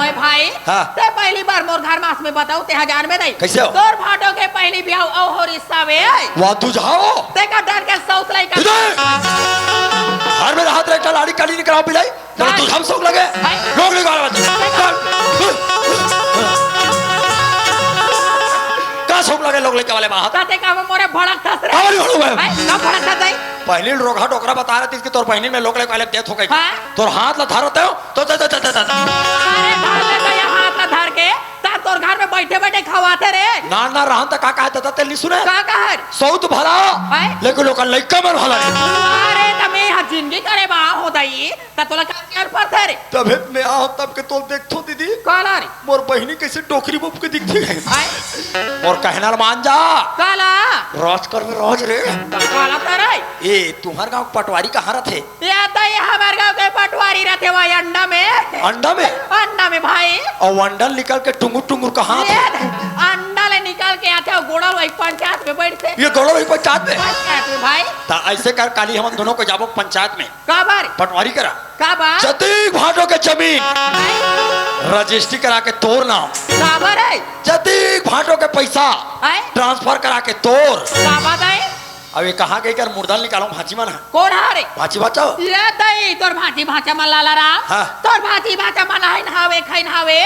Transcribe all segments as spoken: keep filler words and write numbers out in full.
ओए भाई, हाँ। ते पहली बार मोर घर मास में बताओ, ते हजार में दई। कैसे हो? तोर भाटो के पहली बिहाव अउ हो रिश्ता में। वाह, तू जाओ। ते का डर के सौत लइका। इधर। घर में रहत रहे, लाड़ी काली निकराव पिलाई। तोला हाँ। तुझ हम शौक लगे? भाई। लोग लइका वाला बच्चा। चल। का शौक लगे लोग लइका वाले बाहर? ताते का मोरे भड़क थस रे। का वाली भड़क है? भाई, का भड़क थस रे? पहली रोगहा डोकरा बता रहा थी कि तोर बहिनी में लोग लइका वाले death हो गई। हाँ। तोर हाथ ला धरत हो, तो, तो, तो, तो, तो, तो। अरे, धर ले तो ये हाथ ला धर के, ता तोर घर में बैठे बैठे खवाथे रे। ना, ना, रहन त का कहे, त, त, तेल नहीं सुने। का कहे? सौत भला, हैं? लेकिन ओकर लइका मन भला नहीं। अरे, त मैं यहाँ जिंदगी करे बा हो दई, त तोला का प्यार पड़थे रे? तबे त मैं आओ तब के तोल देखथो दीदी। काला रे? मोर बहिनी कैसे डोकरी बोप के दिखती है। हैं? मोर कहना ल मान जा। काला? राज कर में राज रे। त काला त रे? ए, तुम्हार गांव पटवारी कहाँ रथे? या त ये हमर गांव के पटवारी रथे, वो अंडा में। अंडा में? अंडा में भाई। अउ अंडा निकल के टुंगुर टुंगुर कहाँ ये आथे? अंडा ले निकल के आथे अउ गोड़ल वही पंचायत में बैठथे। ये गोड़ल वही पंचायत में? पंचायत में भाई। त ऐसे कर, काली हमन दोनों को जाबो पंचायत में। काबर? पटवारी करा। काबर? जतीक भाटो के जमीन भाई। रजिस्ट्री करा के तोर नाम। काबर है? जतीक भाटो के पैसा हैं? Transfer करा के तोर। काबर है? अब ये कहाँ गई कर मुर्दा ल निकालो भांची मन ह? कोन ह रे? भांची भांचा हो? ये दई तोर भांची भांचा मन लाला राम। हाँ। तोर भांची भांचा मन है नहावे, खाई नहावे,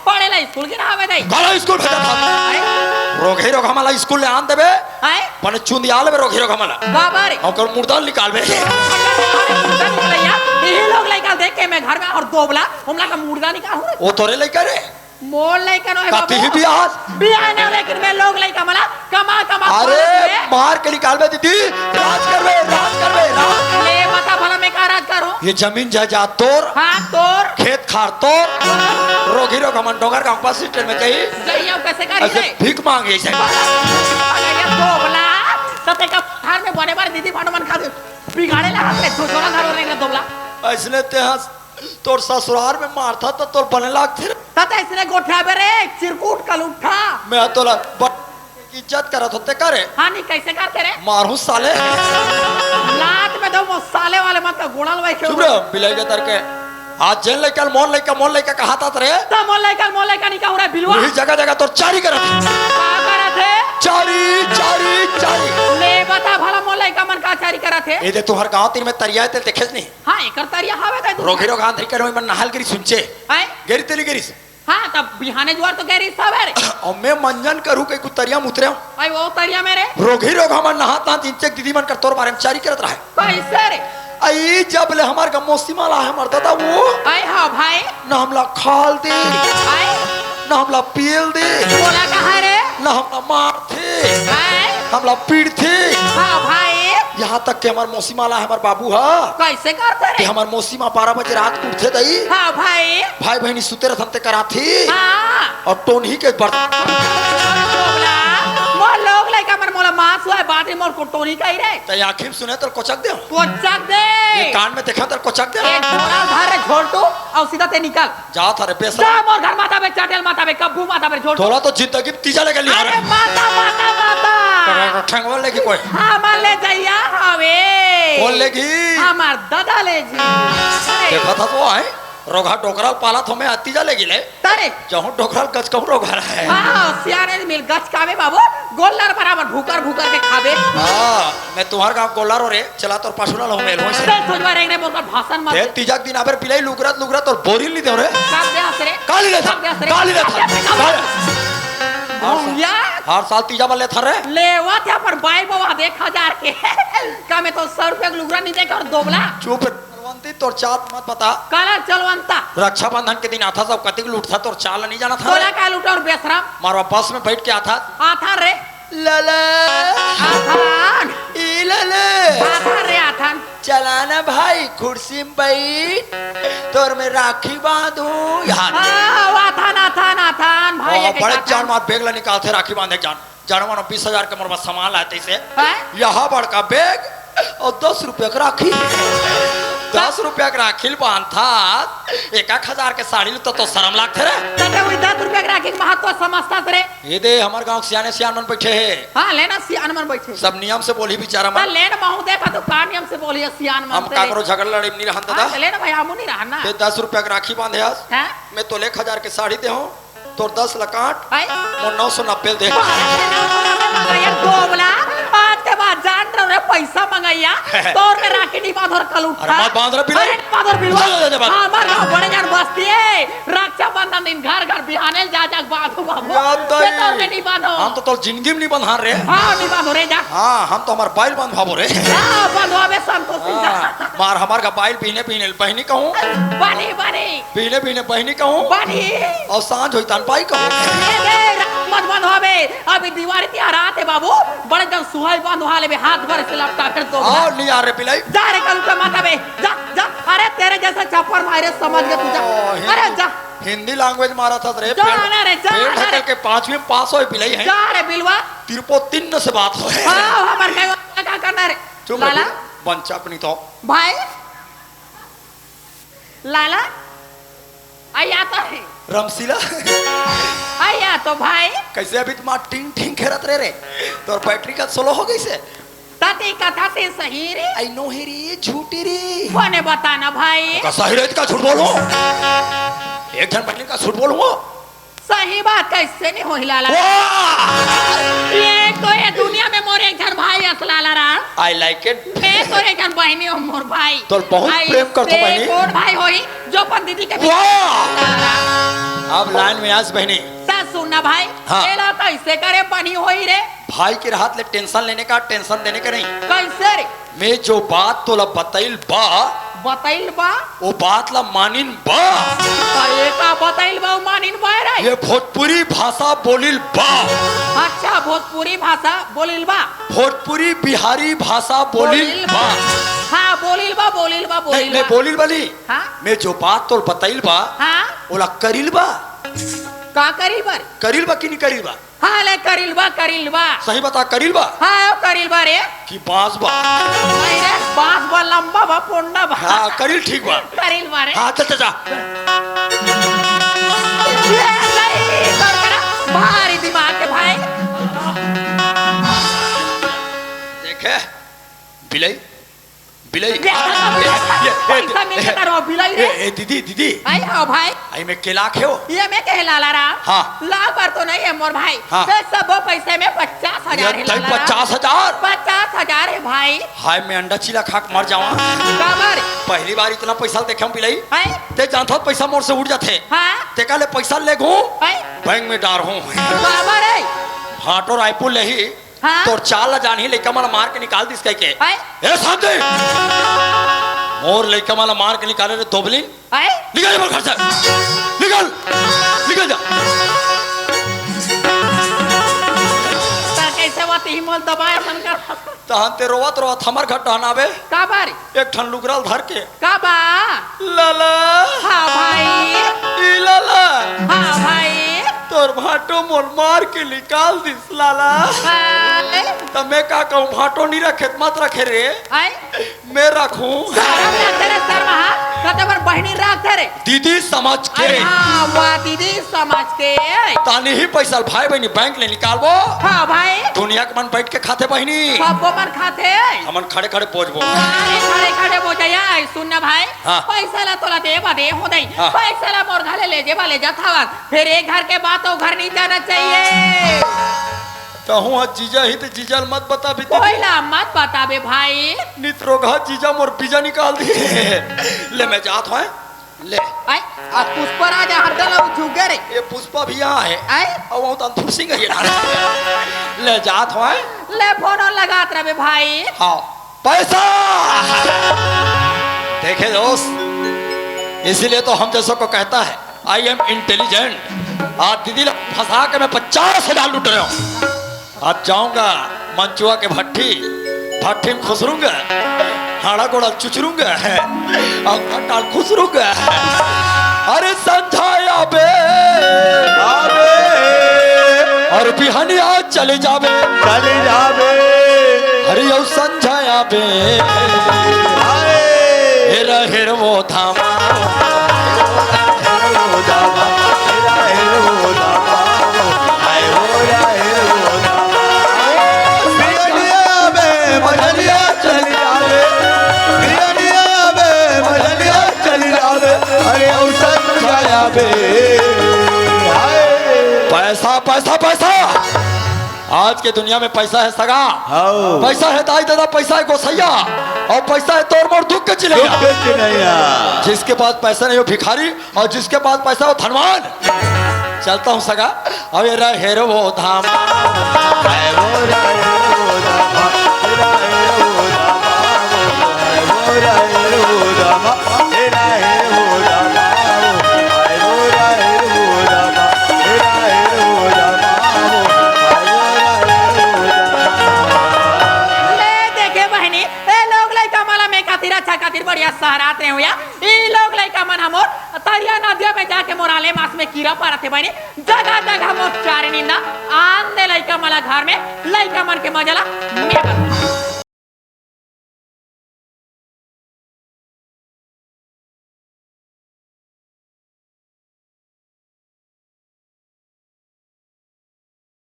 पढ़े ला स्कूल के नहावे दई। काला स्कूल भेजा था। हैं? रोगही रोगहा मन ला स्कूल ले आन देबे। हैं? पने चुंदिया लेबे रोगही रोगहा मन ला। बाबा रे। ओकर मुर्दा ल निकालबे। अरे मुर्दा निकलैया, यही लोग लइका देख के मैं घर में और दोबला, हमला का मुर्दा निकाल हूँ रे। वो तोरे लइका रे? मोर लइका नो है कति बाबू। ही बियाह? बियाह ना, लेकिन मैं लोग लइका मन ला कमा कमा अरे, खवात हे। मार के निकालबे दीदी, राज करबे, राज करबे, राज। ले बता भला मैं का राज करूं? ये जमीन जायदाद तोर, हाँ, तोर। खेत खार तोर, रोगही रोगहा मन डोंगर गांव बस स्टैंड में कहीं गई अब कैसे करी ऐसे रे? भीख मांगे ऐसे। अरे ये दोबला, त तेका घर में बने बार दीदी भांडो मन खा दे। बिगाड़े ला हाथ ले, छोरा घर वाले ने दोबला। ऐसने ते हंस तोर ससुरार में मारथा त तोर बने लागथे रे। त अइसने गोठियाबे रे, चिरकुट कलुट्ठा। मैं तोला ब-, इज्जत करत होते का रे? हाँ, नहीं, कैसे करथे रे? मारहूँ साले। लात में दो, वो साले वाले मत का गोड़ल वही चुप रे, बिलाई के तर के। आज जेन लइका ल मोर लइका, मोर लइका कहत हस रे। त मोर लइका ल मोर लइका नहीं कहूँ रे, बिलवा। वही जगह जगह तोर चारी करत हे। का करत हे? चारी, चारी, चारी। ले बता भला मोर लइका मन का चारी करत हे? ये दे तुम्हार गांव तीर में तरिया हे, तेल देखेस नहीं? हाँ, एकर तरिया हवे त रोगही रोगहा अंधरी करे, ओई मन नहाल गिरी सुनचे। हैं? गिरी तेली गिरी। हाँ, तब बिहाने जुआर तो गिरी सवेरे। अउ मैं मंजन करू के कुतरिया मुतरे हूँ। भाई, वो तरिया मेरे। रोगही रोगहा मन नहात नहात इंचेक दीदी मन कर तोर बारे में चारी करत रहे। कैसे रे? आई जब ले हमार गम मौसी माला है, हमार दादा वो। आई हाँ भाई। ना हमला खाल दे। आई। ना हमला पियल दे। बोला कहाँ रे? ना हमला मार थे। हैं? हमला पीड़थे। हाँ भाई। यहाँ तक के हमार मौसी माला है, हमार बाबू हा। कैसे करथे रे? कि हमार मौसी माँ बारह बजे रात को उठथे दई। हाँ भाई। भाई बहिनी सुते रथन ते कराथी। हाँ। अउ टोनही के बर्तन। बोला, मोर लोग लइका मन मोला माँ सुआय बात रे मोर को टोनही कही रे। ते आँखी में सुने त कोचक दे। कोचक दे। ये कान में देखे त कोचक दे। एक झोला धर रे झोलटू अउ सीधा ते निकल। जात हरे बेसरा। जा मोर घर माता बे, चाटेल माता बे, कब्बू माता बे, छोड़। तोला तो जिंदगी में तीजा लेके लिया अरे रे। माता, माता, माता। ठंगवा लेगी कोई। हमर ले जइया हवे। कौन लेगी? हमर दादा ले जी। अरे। देखा था तो आए, रोगहा डोकरा ल पाला थो मैं तीजा लेगी ले। तारे। जहूँ डोकरा ल गच कहूँ रोगहा रहे। हाँ, सियारे मिल गच कावे बाबू, गोल्लर बराबर भूकर भूकर के खाबे। हाँ, मैं तुम्हार गाँव गोल्लर हो रे। चला तोर पाछू ला लहू मेल होइसे। चल, सोजवा रेंग रे, मोर कर भाषण मत ए, दे। तीजा के दिन आबर पिलाई लुगरा, लुगरा तोर बोरी ली देव रे। का दे हस रे? काली ले था, का दे हस रे? काली ले था। का दे हस रे? भैया। हर साल तीजा बल्ले था रे। लेवा था पर बाई बवा देख हजार के। का मैं तो सौ रुपया के लुगरा नहीं देख और दोबला। चुप, चलवंती तोर चाल मत बता। काला चलवंता। रक्षाबंधन के दिन आथा सब कतिक लूटथा तोर चाल नहीं जाना था तोला रे। का लूटा और बेसरम? मारवा बस में बैठ के आथा। आथा रे। लले। आथन। ई लले। आथन रे आथन। चला ना भाई, कुर्सी में बैठ, तोर में राखी बांधू यार। हाँ, आथन, आथन, आथन, भाई, ओ, एक बड़े एक जान आथन। मार बैग ला निकालथे राखी बांधे जान। जान मानो बीस हजार के मोर पास सामान लाते से। हैं? यहाँ बड़का बैग और दस रुपया का राखी। दस रुपया के राखी ल बांधथस, एक एक हजार के साड़ी ल तो, तो शरम लागथे रे। त ते उही दस रुपया के राखी के महत्व समझथस रे। ए दे, हमर गांव के सियाने सियान मन बइठे हे। हाँ, ले ना, सियान मन बइठे। सब नियम से बोलही बिचारा त मन। ले ना, महूं देखत हंव का नियम से बोलही सियान मन हम से। काकरो झगड़ा लड़ई म नइ रहन हाँ, ददा। त ले ना भाई, हमू नइ रहन ना। ते दस रुपया के राखी बांधे हस, हाँ? मैं तोला एक हजार के साड़ी देहूं, तोर दस ल काट, हाय। मोर नौ सौ नब्बे ल दे। अरे, नौ सौ नब्बे मंगइया, दोगला। आज के बाद जान रहे रे, पइसा मंगइया। तोर में राखी नइ बांधों रे कल उठा। अरे, मत बांध रे बिलवा। अरे, नइ बांधों रे बिलवा। जा, जा, जा, बांध। हमर गांव बड़े जान बस्ती हे। रक्षाबंधन दिन घर घर बिहाने ल जा, जा बांधों बाबू। या दई। ते तोर में नइ बांधों। हम तो तोर जिंदगी म नइ बंधान रे। हाँ, नइ बांधों रे, जा। हाँ, हम तो हमर बाई ल बंधवाबो रे। हाँ, बंधवाबे संतोषी जा। हाँ, मार हमर का बाई ल बिहने बिहने ल बहिनी कहूं। बनी, बनी। बिहने बिहने बहिनी कहूं। बनी। अउ सांझ होही तहान बाई कहूं। ए दे, रात मत बंधवाबे। अभी दिवाली तिहार आत हे बाबू, बड़े जन सुहाई बंधवा लेबे, हाथ भर से लपटा फेर दो। अउ लिया रे बिलई। जा रे कलू के माता बे, जा, जा। अरे तेरे जैसा चप्पड़ मारे समझ के तू जा। ओ, हिंदी, अरे जा। हिंदी language मारत हस रे, जा पेड़, ना रे, जा पेड़ ना ढकेल रे। के पांचवी में पास होय बिलई हे। जा रे बिलवा। तिरपो तीन से बात होय। हाँ, हमर कहे का करना रे? चुप रे, लाला। बंचा अपनी तो। भाई, लाला, अइया तो हे। रमशीला। अइया तो भाई। कइसे अभी तुम्हार टिंग टिंग खेरत रे रे? तोर battery का slow हो गइसे? तती कथा ते सही रे। I know हे रे, झूठी रे। कोने बता ना भाई? का सही रे, का झूठ बोलूं? एक झन बहिनी का झूठ बोलूं? सही बात कइसे नइ होही लाला? वाह! ये तो ये दुनिया में मोर एक झन भाई अस लाला राम। I like it। मैं तोर एक झन बहिनी हों मोर भाई। तोर बहुत अइसे प्रेम करथों बहिनी। कोन भाई होही जो अपन दीदी के वाह! लाला राम। अब line में आस बहिनी। त सुन ना भाई, हाँ। एला कइसे करे बनी होही रे? भाई के रहत ले tension लेने का, tension देने का नहीं। कइसे रे? मैं जो बात तोला बतइल बा, बतइल बा? ओ बात ला मानिन बा। अरे का बतइल बा, ओ मानिन बा रे? ये भोजपुरी भाषा बोलिल बा। अच्छा, भोजपुरी भाषा बोलिल बा। भोजपुरी बिहारी भाषा बोलिल बोलिल बा। बा। हाँ, बोलिल बा, बोलिल बा, नहीं, बोलिल मैं बा। बोलिल बा नहीं। हाँ? मैं जो बात तोला बतइल बा, हाँ? ओला करिल बा। का करिल बा रे? करिल बा कि नहीं करिल बा? हाँ, ले करिल बा, करिल बा। सही बता, करिल बा? हाँ, करिल बा रे। कि बांस बा? नहीं रे, बांस बा, लंबा बा, पोंडा बा। हाँ, करिल ठीक बा। करिल बा रे। हाँ, चल, चल, जा। ये नहीं, तोर करा भारी दिमाग के भाई। देखे, बिलई, बिलई। ये, ये, ये, पैसा मिल के करो, बिलई रे। ए, ए, दीदी, दीदी। आई हो भाई। आई में केला खेव। ये में कहे लाला राम। हाँ। लाख भर तो नहीं है मोर भाई। हाँ। तो सबो पैसे में पचास हजार ये है तई लाला राम। पचास हजार? पचास हजार है भाई। हाय, मैं अंडा चीला खा के मर जावा। काबर? पहली बार इतना पैसा देखे हूँ बिलई। हाय। ते जानत हस पैसा मोर से उड़ जाथे। हाँ। ते काले पैसा ले घूम। हाय। बैंक में डार हूँ। काबर है? भाटो रायपुर ले ही हाँ। तोर चाल ला जानही, लइका मन ला मार के निकाल दिस कहिके। आय। ए शांति! मोर लइका मन ला मार के निकाले रे धोबली। आय। निकल मोर घर से। निकल। निकल जा। त कइसे बात ही मोल दबाए मन कर। तहन ते रोवत रोवत हमर घर टहनाबे। काबर? एक ठन लुगरा ल धर के। का बा? लाला। हाँ भाई। ई लाला। हाँ भाई। तोर भाटो मोर मार के निकाल दिस लाला। हाय। त मैं का कहूँ, भाटो नहीं रखे त मत रखे रे। हाय। मैं रखूँ। शरम ना तेरे शर्मा, कते बर बहिनी रख दे रे। दीदी समझ के। अरे हाँ, वाह, दीदी समझ के। तानी ही पैसा भाई बहिनी बैंक ले निकालबो। हाँ भाई। दुनिया के मन बैठ के खाथे बहिनी। सबो मन खाथे। हमन खड़े खड़े बोजबो। अरे खड़े खड़े बोजया, सुन ना भाई। हाँ। पैसा ला तोला दे बा दे हो दई। हाँ। पैसा ला मोर घरे ले जे बा ले जात हवस। फिर एक घर के बात ओ घर नहीं जाना चाहिए। तहूँ ह जीजा ही त जीजा ल मत बताबे। कोई ला मत बताबे भाई। नित रोगहा जीजा मोर बीजा निकाल दिए। ले मैं जात हूँ। ले। आई, आ पुष्पराज हड्डा ला झुके रे। ये पुष्पा भी यहाँ है। आई? और वो तो अंधुर सिंह है ये। ले जात हूँ। ले फोन लगात रहे भाई। हाँ। पैसा। देखे दोस्त, इसीलिए तो हम जैसों को कहता है, I am intelligent। आज दीदी ला फंसा के मैं पचास हजार लूट रहे हूँ। आज जाऊंगा मंचुआ के भट्ठी, भट्ठी में खुसरूंगा, हाड़ा गोड़ा चुचरूंगा, और घटाल खुसरूंगा। अरे संझा आबे, आबे। और बिहनिया चले जाबे, चले जाबे। अरे यौ संझा आबे, हाय। हे रहे वो धामा। पैसा, पैसा, पैसा। आज के दुनिया में पैसा है सगा। पैसा है दाई ददा, पैसा है गोसैया, और पैसा है तोर मोर दुख के चिलैया। जिसके पास पैसा नहीं, वो भिखारी, और जिसके पास पैसा, वो धनवान। चलता हूँ सगा। अबे रहे रे वो धाम। ले देखे बहिनी, ए लोग लइका मन ला मैं खातिर अच्छा खातिर बढ़िया सहरात रहे हुआ। ई लोग लइका मन हमर तरिया नदिया में जाके मोर आले मास में कीरा पारत हे बहिनी। जगह जगह मोर चारी निंदा आन दे लइका मन ला घर में, लइका मन के मजा ला मैं बता।